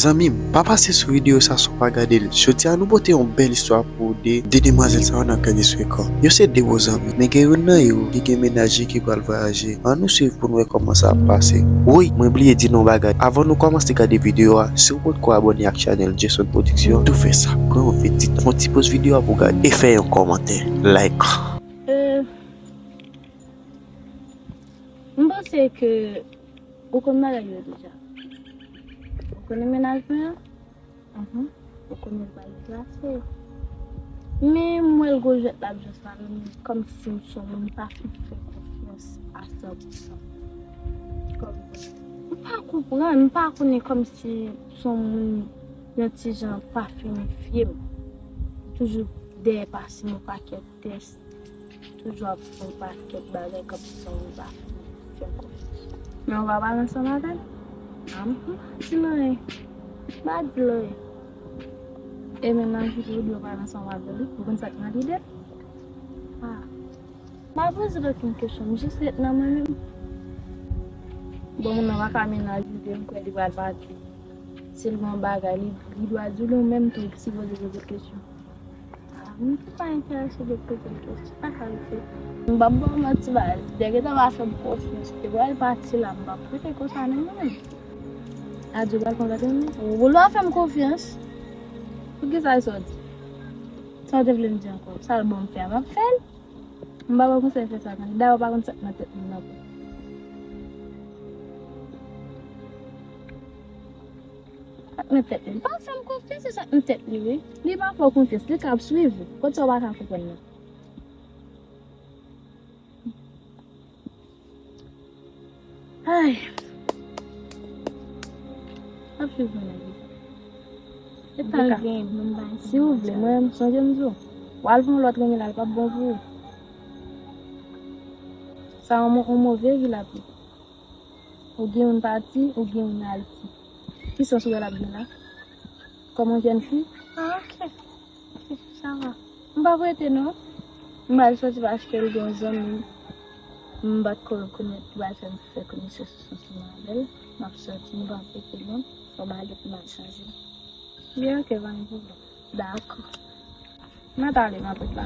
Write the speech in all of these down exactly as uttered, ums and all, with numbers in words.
Zanmi m, pa pase sou videyo sa san w pa gade l. Jodi a nou pote yon bèl istwa pou de de demwazèl sa yo nan Kènisweka. Yo se de bon zanmi, men gen youn nan yo ki gen mennaj li ki pral vwayaje. Ann nou swiv pou n wè kòman sa ap pase. Woy, mwen bliye di nou yon bagay. Avan nou kòmanse gade videyo a, si w potko abòne ak chanèl Jason Production, tou fè sa. Pran yon pitit, fè yon ti poz videyo a pou w gade e fè yon kòmantè. Like. Euh, m panse ke ou konn bagay yo deja. Ou konnen mennaj mwen an? Mhm. Ou konnen l pral deplase. Men m wè l gwo jwèt l ap jwe sa menm, kòmsi m se yon moun m pa fin fè konfyans a san pou san. Kòm, m pa konprann, m pa konnen, kòmsi m se yon moun yon ti jan pa fin fye m. Toujou dèyè pase m yon pakèt tès. Toujou ap fè yon pakèt bagay kòmsi se yon moun pa fin fè m konfyans. Men ou pa pale ansanm avè l? A, m pa di l anyen. M pa di l anyen. E mennaj ou tou, ou di w pale ansanm avè l wi. Ou konn sa k nan lide l? A. M pa poze l okenn kesyon, m jis ret nan mwen menm. Bon, moun nan pa ka mennaj ou, m kwè li pral pati. Si l gen yon bagay, li, li dwe di w, ou menm tou, ou sipoze poze l kesyon. A, m pa enterese de poze l kesyon. Sa k al fè? M p ap ba w manti, baz. Nèg la gentan pa fè m konfyans. Li pral pati la, m p ap rete konsa non, mwen menm. Adye, w pral konn gade m? Ou, ou pa fè m konfyans. Poukisa sa w di? Sa w te vle m di ankò? Sa l ban m fè a, m ap fè l. M pa ba w konsèy fè sa, tande. Dayè, w pa konn sa k nan tèt moun nan tou. Sa k nan tèt li. Pa fè m konfyans, se sa k nan tèt li, wi. Li pa fè w konfyans, li ka ap swiv ou. Kot sa w pa ka konprann nan? Ay. Ap swiv mwen nan vi. E pa l gen menm bagay. Si w vle, mwen, sonje m di w, w al pou yon lòt renmen la, l p ap bon pou ou. Sa yon mo-, yon move vi l ap ye. Ou gen youn pati, ou gen youn Ayiti. Ki sans ou wè l ap gen la? Kòm yon jèn fi? Ah, ok. Ok, sa va. M p ap rete non. M al sòti paske l gen yon zanmi m. M pa t ko rekonèt, li pral fè m fè konesans ansanm avè l. M ap sòti, m p ap rete non. Fò m ale pou m al chanje. Byen, ok, pa gen pwoblèm. Dakò. Mwen t ale nan pòt la.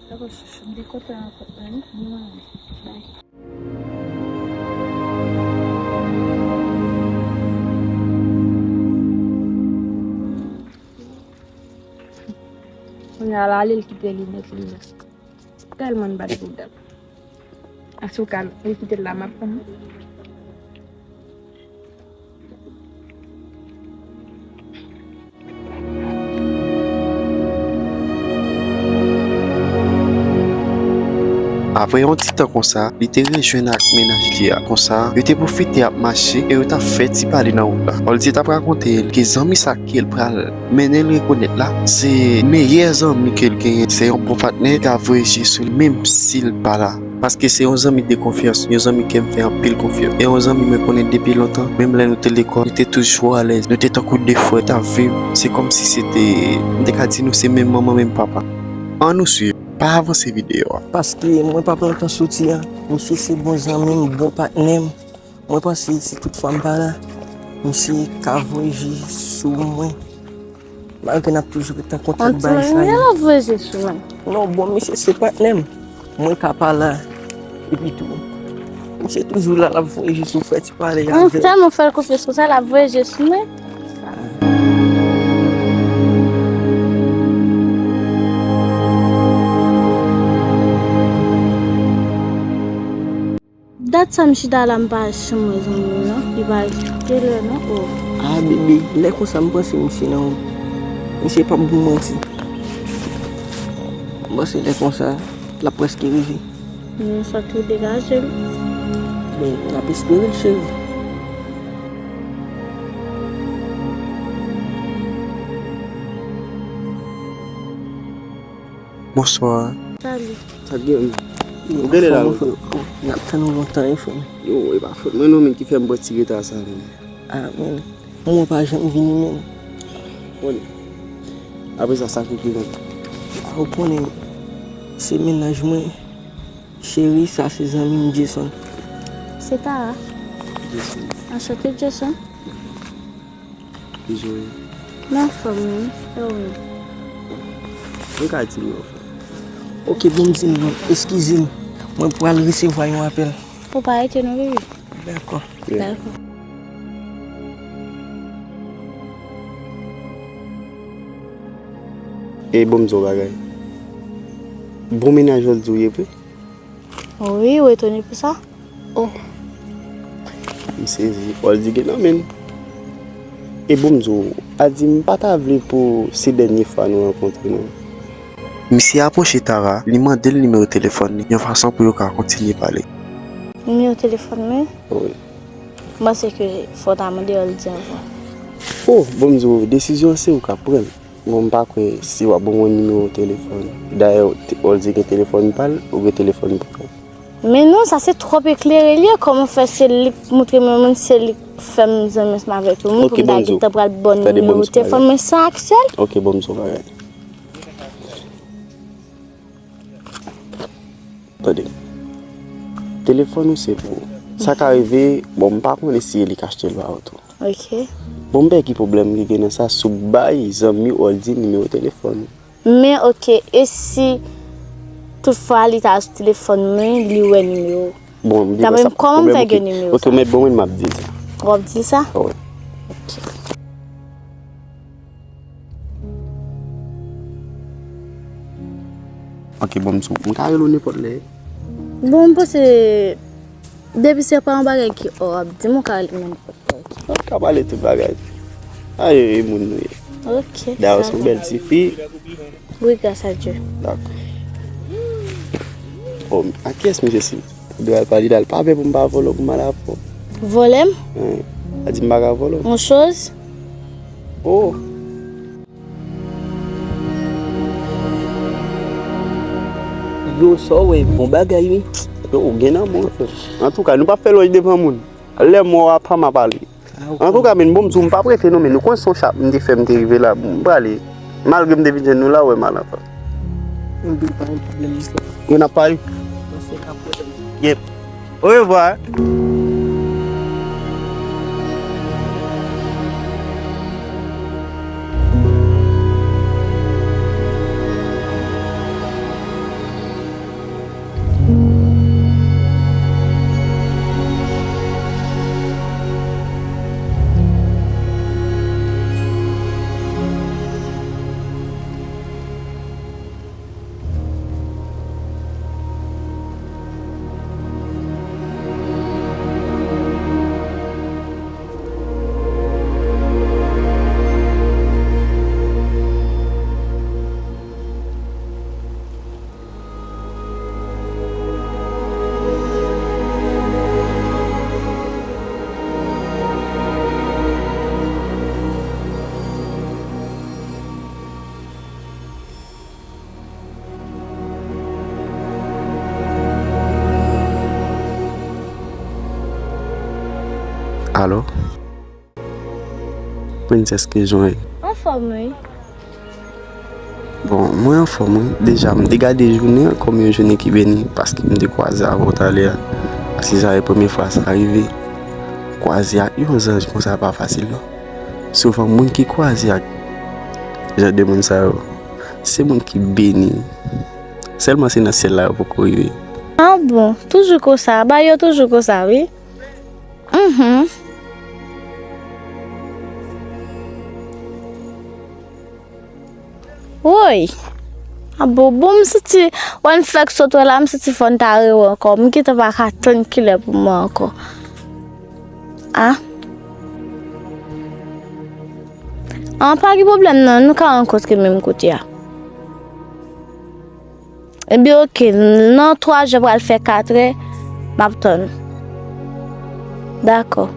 Dakò, chouchou, m te kontan rankontre nou. Mwen, bay. Kounye a l ale, l kite linèt li yo. Tèlman l bat pou dam. Antouka, li kite l la, m ap pran. Apre yon ti tan konsa, li te rejwenn ak mennaj li a. Konsa, yo te pwofite ap mache e yo t ap fè ti pale nan wout la. Oldie t ap rakonte l ke zanmi sa ke l pral mennen l rekonèt la, se meyè zanmi ke l genyen, se yon bon patnè ki ka voye je sou li, menm si l pa la. Paske se yon zanmi de konfyans, yon zanmi ke m fè anpil konfyans. E yon zanmi mwen konnen depi lontan, menm lè nou te lekòl, nou te toujou alèz, nou te tankou de frè, t ap viv. Se kòmsi se te, m te ka di nou se menm manman, menm papa. Ann nou swiv, pa avanse videyo a. Paske mwen pa pran tan soti a. Misye se bon zanmi m, bon patnè m. Mwen panse si tout fwa m pa la, misye ka voye je sou mwen. Malgre n ap toujou ret an kontak bay sa yo. L ap voye je sou mwen. Non, bon, misye se patnè m. Mwen ka pa la. Epi tou, misye toujou la, l ap voye je sou, fè ti pale avè m. Tèlman fè l konfyans konsa, l ap voye je sou mwen. Dat sa m chita la, m pa janm wè zanmi m nan. Li pa gen lè non, o. Ah, bebe, lè konsa m panse misye nan wout. Misye p ap bon manti. M panse lè konsa, l ap prèske rive. Men sa tou degaje l. Men, n ap espere l, cheri. Bonswa. Salut. Sa k gen? Ou genlè la lontan. N ap tann ou lontan wi, frè m. Yo, e pa fòt mwen non, men ki fè m pran ti reta sa menm. Ah, men, mwen pa janm vini menm. Bon. Apre sa, sa k rive menm? Ah, ou konnen, se mennaj mwen. Cheri, sa se zanmi m Jason. Se Tara. Jason. Anchante, Jason. Mwen anfòm, wi. E ou menm? Mwen ka di mwen anfòm. Ok, bon, m di nou, eskize m. Mwen pral resevwa yon apèl. Ou pa rete non, bebe. Dakò. Dakò. E bon, m di w bagay. Bon mennaj Oldie w ye vre? Wi, ou etone pou sa? Oh. M sezi. Oldie gen nan men l. E bon, m di w, a di m pa ta vle pou se dènye fwa nou rankontre, non. Misye apwoche Tara, li mande l nimewo telefòn li, yon fason pou yo ka kontinye pale. Nimewo telefòn mwen? Wi. M panse ke fò w ta mande Oldie avan. Oh, bon, m di w, desizyon an se ou k ap pran l. Bon, m pa kwè si w ap ban mwen nimewo telefòn. Dayè, te- Oldie gen telefòn pa l, ou gen telefòn pa w. Men non, sa se twòp eklere l ye. Kòman fè se li k moutre mwen moun, se li k fè m zanmi ansanm avèk yon moun pou m ta gentan pral ba w nimewo telefòn mwen sa aktyèl? Ok, bon, m di w bagay. Tande. Telefòn ou se pou ou. Sa ka rive, bon, m pa konnen si e li k achte l ba ou tou. Ok. Bon, m pa wè ki pwoblèm ki gen nan sa, si w bay zanmi Oldie nimewo telefòn. Men, ok, e si toutfwa li ta sou telefòn mwen, li wè nimewo? Bon, m di sa, kòman m fè gen nimewo sa? Ok, men bon, mwen m ap di l sa. W ap di l sa? Wi. Ok. Ok, bon, m sou. M ka rele w nenpòt lè. Bon, m panse depi se pa yon bagay ki ò, w ap di m, ou ka rele m nenpòt lè. Ok, w ka pale tout bagay. Aye, e moun nou ye. Ok. Dayè, w se yon bèl tifi. Wi, gras a Dye. Dakò. Oh, a kiyès misye si? Ou dwe al pale, dal pa pè pou m pa vòlò pou m al avè w. Vòlè m? Wi. A di m pa ka vòlò. Yon choz? Oh. Yo, sa w wè, bon bagay, wi. Yo, ou gen nan bon, frè. Antouka, nou p ap fè lòj devan moun. Lè mò a pa m ap ale. Antouka, men, bon, m di w, m p ap rete, non, men nou konn se yon chap m te fè, m te rive la, m prale. Malgre m te vin jwenn nou la, w wè, malanfan. Yo, n ap pale. Yep. Orevwa. Alo? Princess, kijan w ye? Anfòm, wi. Bon, mwen anfòm, wi. Deja, m te gade jounen an kòm yon jounen ki beni, paske m te kwaze avè w talè a. Paske sa e premye fwa sa rive. Kwaze ak yon zanj konsa pa fasil, non. Souvan, moun ki kwaze ak jan de moun sa yo, se moun ki beni. Sèlman se nan syèl la yo poko rive. Ah bon, toujou konsa, bagay yo toujou konsa, wi. Mhm. Woy. Ah bon, bon, m santi, wè n fèk sot wè la, m santi fò n ta rewè ankò. M gentan pa ka tann kilè pou m wè ankò. Ah. Ah, pa gen pwoblèm non, nou ka rankontre menm kote a. Ebyen, oke, nan twa jou pral fè katrè, m ap tann ou. Dakò.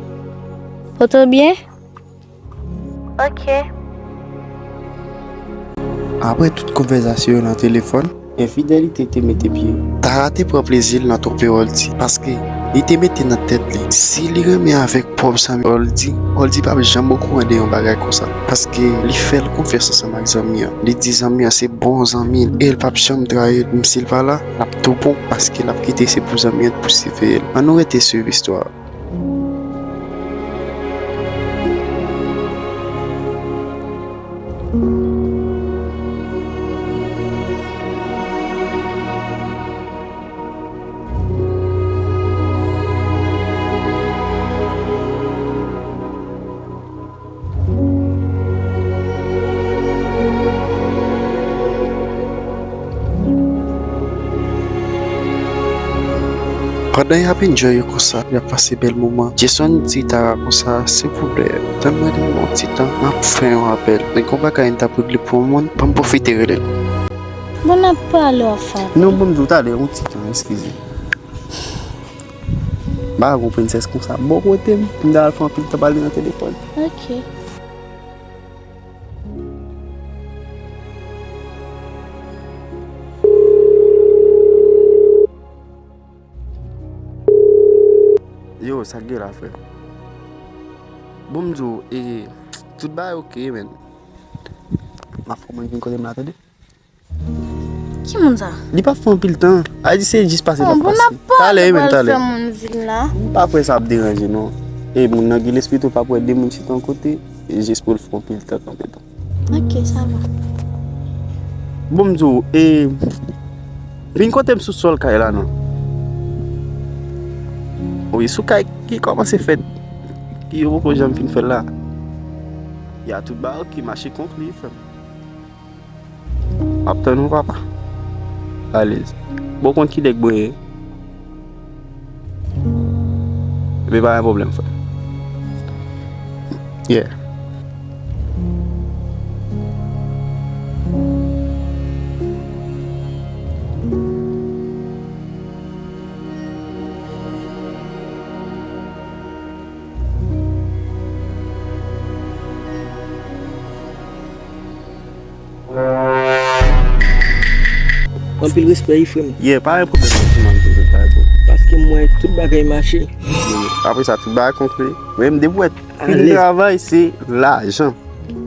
Pote w byen? Oke. Apre tout konvèzasyon yo nan telefòn, enfidelite te mete pye. Tara te pran plezi l nan twonpe Oldie, paske li te mete nan tèt li, si li renmen avèk pwòp zanmi Oldie, Oldie p ap janm okouran de yon bagay konsa, paske li fè l konfyans ansanm ak zanmi an. Li di zanmi an se bon zanmi l, e l p ap janm trayi l. Menm si l pa la, l ap tou bon, paske l ap kite se pou zanmi an pou siveye l. Ann nou rete swiv istwa a. Pandan y ap enjoy yo konsa, y ap pase bèl moman, Jason di Tara konsa, silvouplè, tann mwen yon ti tan, m ap fè yon apèl. Men gon bagay m t ap regle pou yon moun, ban m pwofite rele l. Bon, n ap pale, w ap fè apèl. Non, bon, m di w talè, yon ti tan, eskize. M pa ka gon prensès konsa. Bò kote m, m ta al fè anpil tan pale nan telefòn. Ok. Yo, sa k gen la, frè? Bon, m di w, e, tout bagay ok, men. M ap fè w mwen vin kote m la, tande? Ki moun sa? Li p ap fè anpil tan. A di se jis pase n ap pase. Talè, men, talè. Fè moun vin la. M pa kwè sa ap deranje, non. E moun nan gen lespri tou, l p ap wè de moun chita yon kote, e jis pou l fè anpil tan kanpe tou. Ok, sa va. Bon, m di w, e, vin kote m sou sòl kay la, non. Wi, sou kay ki kòmanse fèt, ki yo poko janm fin fè l la. Ya tout bagay ki mache konkli, frè m. M ap tann ou, papa. Alèz. Bon, w konn ki nèg mwen ye. Epi pa gen pwoblèm, frè. Yeah. Anpil respè, wi, frè m. Yeah, pa gen pwoblèm, frè m, pa gen pwoblèm. Paske m wè tout bagay mache. Apre sa, tout bagay konkli. Men m depi w wè fin travay, se lajan.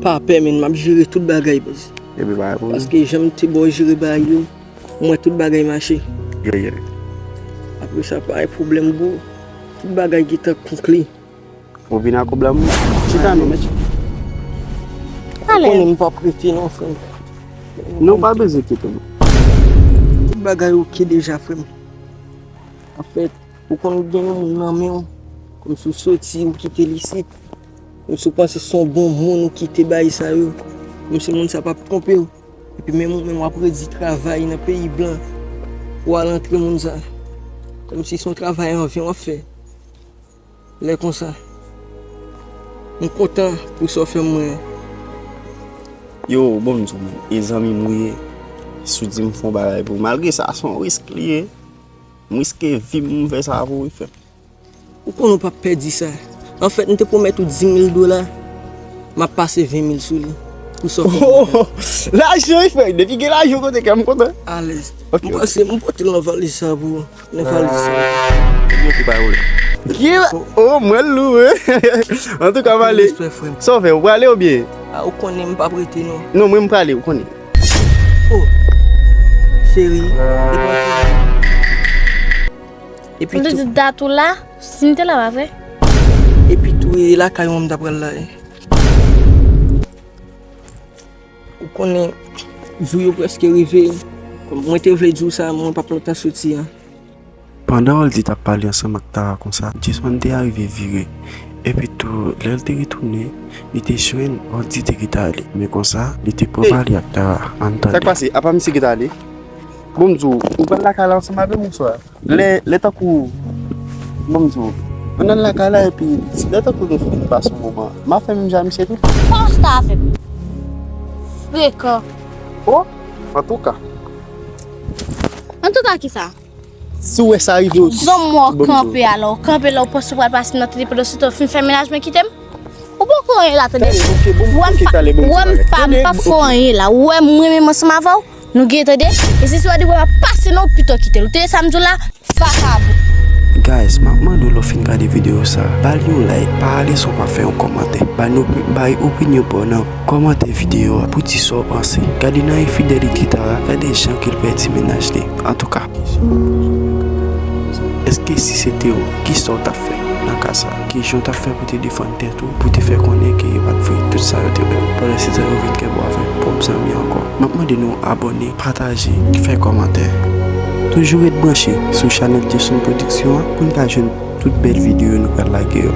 Pa pè, men m ap jere tout bagay, baz. Epi pa gen pwoblèm. Paske jan m te ba w jere bagay yo, m wè tout bagay mache. Yeah, yeah. Apre sa, pa gen pwoblèm, bro. Tout bagay gentan konkli. Ou vin ak kòb la, moun. Chita non, men chita. Ou konnen m p ap rete non, frè m. Non, pa bezwen kite non. Tout bagay ok deja, frè m. Anfèt, ou konn gen yon moun nan men w, kòmsi w soti, ou kite l isit. Kòmsi w panse se yon bon moun ou kite bay sa yo. Kòmsi moun sa p ap twonpe w. Epi menm ou menm w ap redi travay nan peyi blan. Ou al antre moun sa. Kòmsi se yon travay an ven w ap fè. Lè konsa, m kontan pou sa w fè mwen an. Yo, bon, m di w, men, e zanmi m ou ye, si w di m fè yon bagay pou ou, malgre sa, se yon risk li ye. M riske vi m, m fè sa pou ou, frè m. Ou konnen w p ap pèdi sa. Anfèt, m te pwomèt ou di mil dola, m ap pase ven mil sou li. Pou sa w fè mwen an. Lajan, wi, frè. Depi gen lajan kote kè m kontan. Alèz. Ok, m pase, m pote l nan valiz sa pou ou. Nan valiz sa. Ebyen, ok, pa gen pwoblèm. Ki? Oh, mwen lou, wi. Antouka, m ale. Respè, frè m. Sa w fè, ou prale oubyen? A, ou konnen m p ap rete, non. Non, mwen, m prale, ou konnen. Oh, cheri, e pa. Epi tou. Ou te di dat ou la, si m te la, pa vre? Epi tou, e lakay ou m ta pral la, e. Ou konnen, jou yo prèske rive. Mwen te vle di w sa, mwen p ap lontan soti an. Pandan Oldie t ap pale ansanm ak Tara konsa, Jason te arive vire. Epi tou, lè l te retounen, li te jwenn Oldie te gentan ale. Men konsa, li te pran pale ak Tara. Ann tande. Sa k pase? Apa misye gentan ale? Bon, m di w, ou pral lakay la ansanm avè m oswa? Lè, lè tankou, bon, m di w, ann al lakay la, epi lè tankou nou fin pase yon moman, m a fè menm jan misye tou. Kòman w ta avè m? Frekan. Oh, antouka. Antouka kisa? Si w wè sa rive w. Zòm mwen w kanpe alò, w kanpe la, w panse w pral pase m nan tete pandan se tan w fin fè mennaj mwen kite m? Ou poko anyen la, tande. Tande, ok, bon, ok, tande, bon, m pa, m pa fè w anyen la. Ou wè mwen menm ansanm avè w? Nou gen, tande? E si se w di w ap pase non, pito kite l. Ou tande sa m di w la? Vakabon. Guys, m ap mande w lè w fin gade videyo sa, ba l yon like, pa ale san w pa fè yon kòmantè. Ba nou, bay opinyon pa w nan kòmantè videyo a pou di sa w panse. Gade nan enfidelite Tara, gade jan ke l pèdi mennaj li. Antouka, èske si se te ou, kisa w t ap fè nan Sa, kijan w t ap fè pou te defann tèt ou, pou te fè konnen ke yo pa t vre tout sa yo te wè yo? Pandan se tan yo vin kè bo avèk pwòp zanmi ankò. M ap mande nou abòne, pataje, fè kòmantè. Toujou ret branche sou chanèl Jason Production an pou n ka jwenn tout bèl videyo nou pral lage yo.